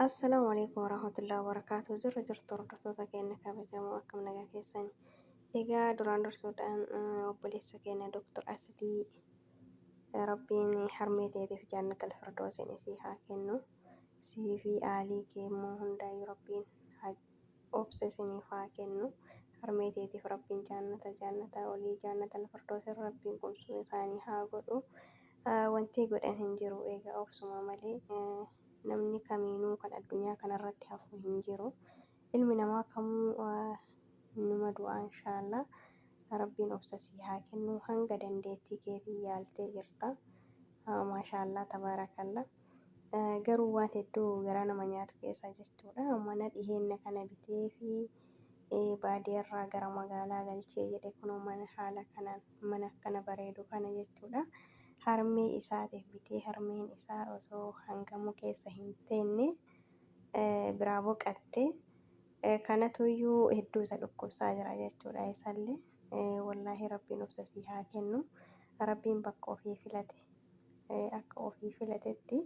Assalaamu alaikum warahmatullahi wabarakatuh. Jirra jirtu hordoftoota keenya kabajamoo, akkam nagaa keessan? Egaa duraan dursuudhaan obboleessa keenya Dr. Aslii, Rabbiin harmee teetiif jaannatal firdoosin isii haa kennu. Sii fi aalii kee immoo hundaayyuu Rabbiin obsa isiniif haa kennu. Harmee teetiif Rabbiin jaannata jaannata olii jaannatal firdoosin Rabbiin qubsuma isaanii haa godhu. Wanti godhan hin jiru, egaa obsuma malee namni kamiinuu kan addunyaa kanarratti hafu hin jiru. Ilmi namaa kamuu numa du'a inshaallah. Rabbiin obsa sii haa kennu, hanga dandeettii keetii yaaltee jirta. Maashaallah, tabaarakallah. Garuu waan hedduu garaa nama nyaatu keessaa jechuudha. Mana dhiheenna kana bitee fi baadiyyaarraa gara magaalaa galchee jedhe, kunoo mana haala kanaan mana akkana bareedu kana jechuudha. Harmee isaatiif bitee, harmeen isaa osoo hangamuu keessa hin teenne biraa boqatte. Kanatuyyuu hedduu isa dhukkubsaa jira jechuudha isallee. Wallaahi Rabbiin obsa sii haa kennu. Rabbiin bakka ofii filate, akka ofii filatetti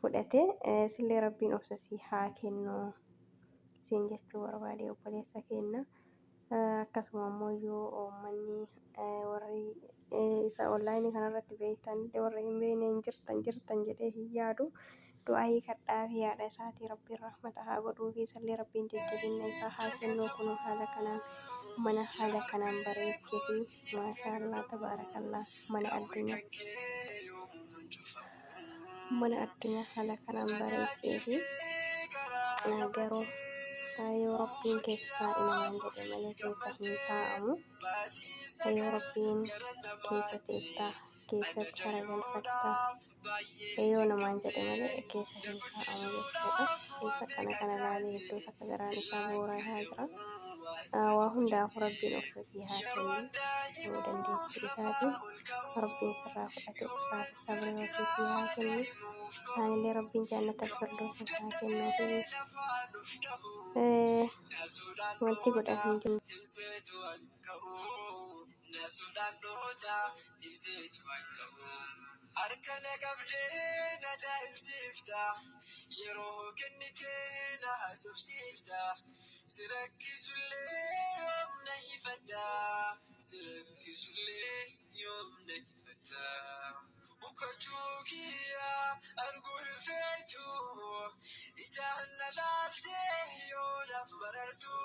fudhate, sillee Rabbiin obsa sii haa kennu siin jechuu barbaade, obboleessa keenya. Akkasuma immoo iyyuu uummanni warri isa onlaayinii kanarratti beektan illee, warri hin beekne hin jirtan jirtan jedhee hin yaadu. Du'aayii kadhaa fi haadha isaatii Rabbiin rahmata haa godhuu fi isallee Rabbiin jajjabina isaa haa kennu. Kunoo haala kanaan mana haala kanaan bareechee fi maashaallah, tabaarakallah, mana addunyaa haala kanaan bareechee fi garuu yoo Rabbiin keessa taa'e namaan jedhe malee keessa hin taa'amu. Yoo Rabbiin keessa teettaa, keessatti hara galfattaa yoo namaan jedhe malee keessa hin taa'amu jechuudha. Keessa kana kana laalee hedduu takka garaan isaa booraa jira. Waa hundaafuu Rabbiin obsa sii haa kennu. Dandeettii isaatiin Rabbiin sirraa fudhate, obsaa fi sabrii Rabbii sii haa kennu. Isaanillee Rabbiin jannata firdoosin haa kennuu fi wanti godhan hin jiru. Harka na qabdee na daa'imsiifta, yeroo kennitee na haasofsiifta, si rakkisullee yoom na hifadha, si rakkisullee yoom na hifadha. Ukkachuu kiyya arguu hin feetu, ijaan na laaltee yoo naaf barartu,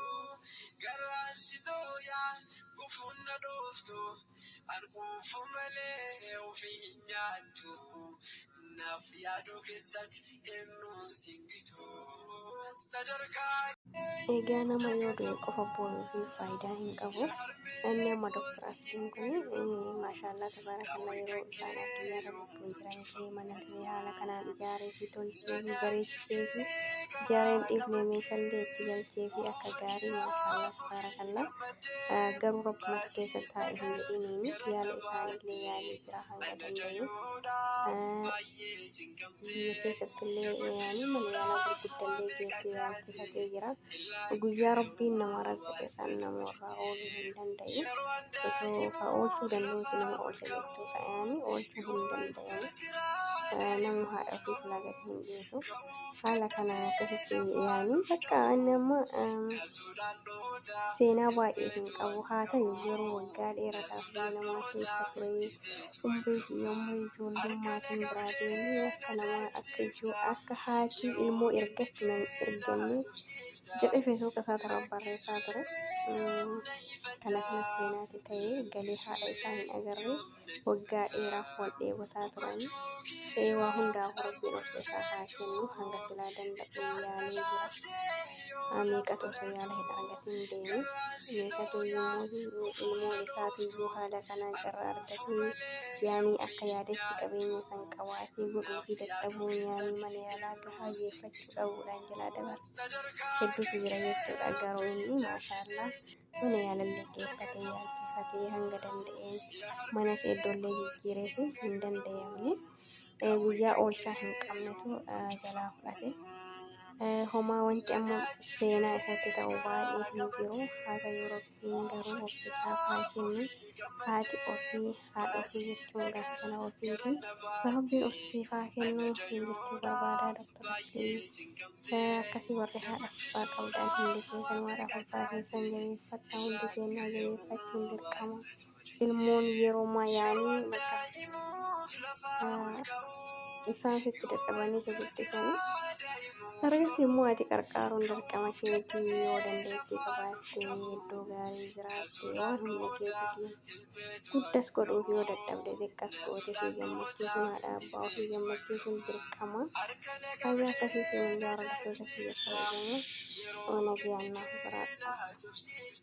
garaan si dhooyaa gufuun na dhooftu, an quufu malee ofii hin nyaattu, naaf yaaduu keessatti eenyuun singitu sadarkaa. Egaa nama yoo du'e qofa booyuu fi faayidaa hin qabu. Inni amma Dr. Asliin kun maashaallah, tabaarakallah, yeroo isaan addunyaarra lubbuun jiran mana illee haala kanaan ijaaree fi tolchee fi bareechee fi ijaaree hin dhiifne, meeshaalee itti galchee fi akka gaarii, maashaallah, tabaarakallah. Garuu rabbumatu keessa taa'e hin jedhiniini, yaala isaanillee yaalee jira hanga danda'e. Biyya keessatti illee yaani mana yaalaa gurguddallee geessee yaalchifatee jira. Guyyaa Rabbiin nama razzaqe san namarraa ooluu hin danda'u. Osoo ka oolchuu danda'uti nama oolcha jechuudha. Yaani oolchuu hin danda'amu. Nama haadha ofii silaa gadi hin dhiisu. Haala kanaan akkasitti yaani bakka inni amma seenaa baay'ee hin qabu. Haa ta'u garuu waggaa dheeraadhaaf biyya namaa keessa ture. Umrii kiyya umrii ijoollummatiin biraa deemee akka namaa akka ijoo akka haati ilmoo ergattu nan erganne jedhee feesbuuka isaa irra barreessaa ture. Kana kana seenaati ta'ee galee haadha isaa hin agarre, waggaa dheeraaf wal dheebotaa turani. Waa hundaafuu Rabbiin obsa isaa haa kennu, hanga silaa danda'u yaalee jira. Meeqatu osoo yaala hin argatin deeme? Meeqatu immoo ilmoon isaatu iyyuu haala kanaan carraa argatee yaanii akka yaadetti qabeenya san qabaatee godhuu fi dadhabuun, yaanii mana yaalaa gahaa geeffachuu dhabuudhaan jalaa dabarse hedduutu jira jechuudha. Garuu inni maashaallah mana yaalallee geeffatee yaalchifatee hanga danda'een mana iddoolee jijjiiree fi hin danda'amne, guyyaa oolchaa hin qabnetu jalaa fudhate. Homaa wanti amma seenaa isatti ta'u baay'ee hin jiru. Haa ta'u Rabbiin garuu obsa isaaf haa kennu. Haati ofii haadha ofii jechuun gaachana ofiiti. Rabbiin obsa siif haa kennu siin jechuu barbaada Dr. Aslii. Akkasii warri haadha abbaa qabdan hundi keessan haadha abbaa keessan jabeeffadha, hundi keenya jabeeffachuun dirqama. Ilmoon yeroo mayaanii bakka isaan sitti dadhabanii si guddisanii ergasii immoo ati qarqaaruun dirqama keetii yoo dandeettii qabaatte, iddoo gaarii jiraatte, waan humna keetiitiin guddas godhuuf yoo dadhabde xiqqas goote fi gammachiisuun haadha abbaa ofii gammachiisuun dirqama. Haga akkasii siin hin hordoftoota kiyya kabajamoo nagayaan naaf jiraadha.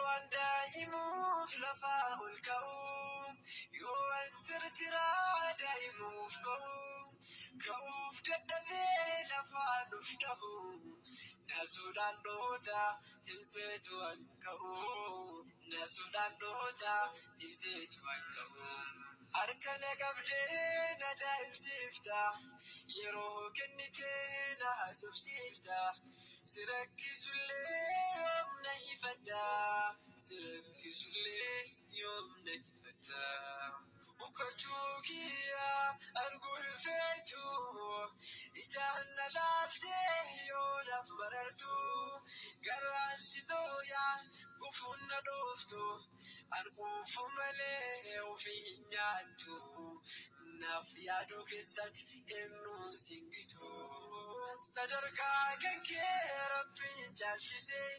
Yoo an daa'imuuf lafaa ol ka'u, yoo an tirtiraa daa'imuuf ka'u, ka'uuf dadhabee lafaa nuuf dhahu, naasuudhaan dhoota hin seetu an ka'u, naasuudhaan dhoota hin seetu an ka'u. Harka na qabdee na daa'imsiifta, yeroo kennitee na haasofsiifta, si rakkisullee yoom na hifadha, si rakkisullee yoom na hifadha. Ukkachuu kiyya arguu hin feetu, ijaan na laaltee yoo naaf barartu, garaan si dhooyaa gufuun na dhooftu, an quufu malee ofii hin nyaattu, naaf yaaduu keessatti eenyuun singitu. Sadarkaa kan kee Rabbiin caalchisee.